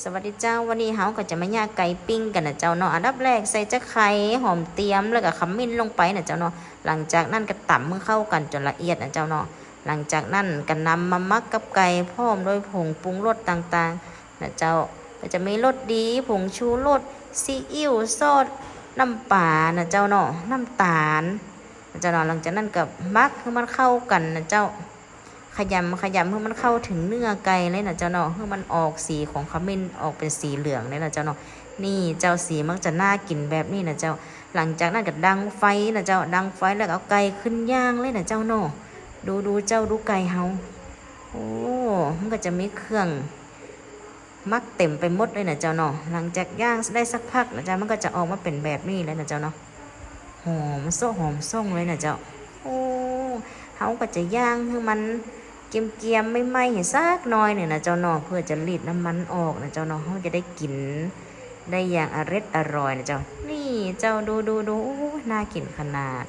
ສະຫວັດດີເຈົ້າ, ວັນນີ້ເຮົາກໍຈະມາຍ່າງໄກ່ປີ້ງກັນນະເຈົ້າເນາະ. ອັນດັບແລກໃສ່ຕະໄຄ, ຫອມຕຽມ ແລ້ວກໍຂະມິ້ນລົງໄປນະເຈົ້າເນາະ. ຫຼັງຈາກນັ້ນກໍຕຳໃຫ້ເຂົ້າກັນຈົນລະອຽດນະເຈົ້າເນາະ. ຫຼັງຈາກນັ້ນກໍນຳມາໝັກກັບໄກ່ ພ້ອມດ້ວຍຜົງປຸງລົດຕ່າງໆນະເຈົ້າ. ກໍຈະມີລົດດີ, ຜົງຊູລົດ, ຊີອິ້ວ, ຊອດ, ນ້ຳປານະເຈົ້າເນາະ, ນ້ຳຕານນະເຈົ້າເນາະ. ຫຼັງຈາກນັ້ນກໍໝັກໃຫ້ມັນເຂົ້າກັນນະເຈົ້າ. ຂະຫຍຳຂະຫຍຳໃຫ້ມັນເຂົ້າເຖິງເນື້ອໄກ່ເລີຍນະເຈົ້າເນາະ, ໃຫ້ມັນອອກສີຂອງຂະມິ້ນ ອອກເປັນສີເຫຼືອງເລີຍນະເຈົ້າເນາະ. ນີ້ເຈົ້າ, ສີມັນຈະໜ້າກິນແບບນີ້ນະເຈົ້າ. ຫຼັງຈາກນັ້ນກໍດັງໄຟນະເຈົ້າ, ດັງໄຟແລ້ວກໍເອົາໄກ່ຂຶ້ນຍ່າງເລີຍນະເຈົ້າເນາະ. ດູໆ ເຈົ້າ, ດູໄກ່ເຮົາ. ໂອ້ ມັນກໍຈະມີເຄື່ອງ ໝັກເຕັມໄປໝົດເລີຍນະເຈົ້າເນາະ. ຫຼັງຈາກຍ່າງໄດ້ສັກພັກນະເຈົ້າ, ມັນກໍຈະອອກມາເປັນແບບນີ້ແລ້ວນະເຈົ້າເນາະ. ຫອມຊະຫອມຊົງເລີຍນະເຈົ້າ. ໂອ້ ເຮົາກໍຈະຍ່າງໃຫ້ມັນກຽມໆ ໄໝ້ໆ ໃຫ້ສັກໜ້ອຍໜຶ່ງນະເຈົ້າເນາະ, ເພື່ອຈະລີດນ້ຳມັນອອກນະເຈົ້າເນາະ. ເຮົາຈະໄດ້ກິນໄດ້ຢ່າງອະເລັດອະລ່ອຍນະເຈົ້າ. ນີ້ເຈົ້າ, ດູໆໆ, ໂອ້ ໜ້າກິນຂະໜາດ.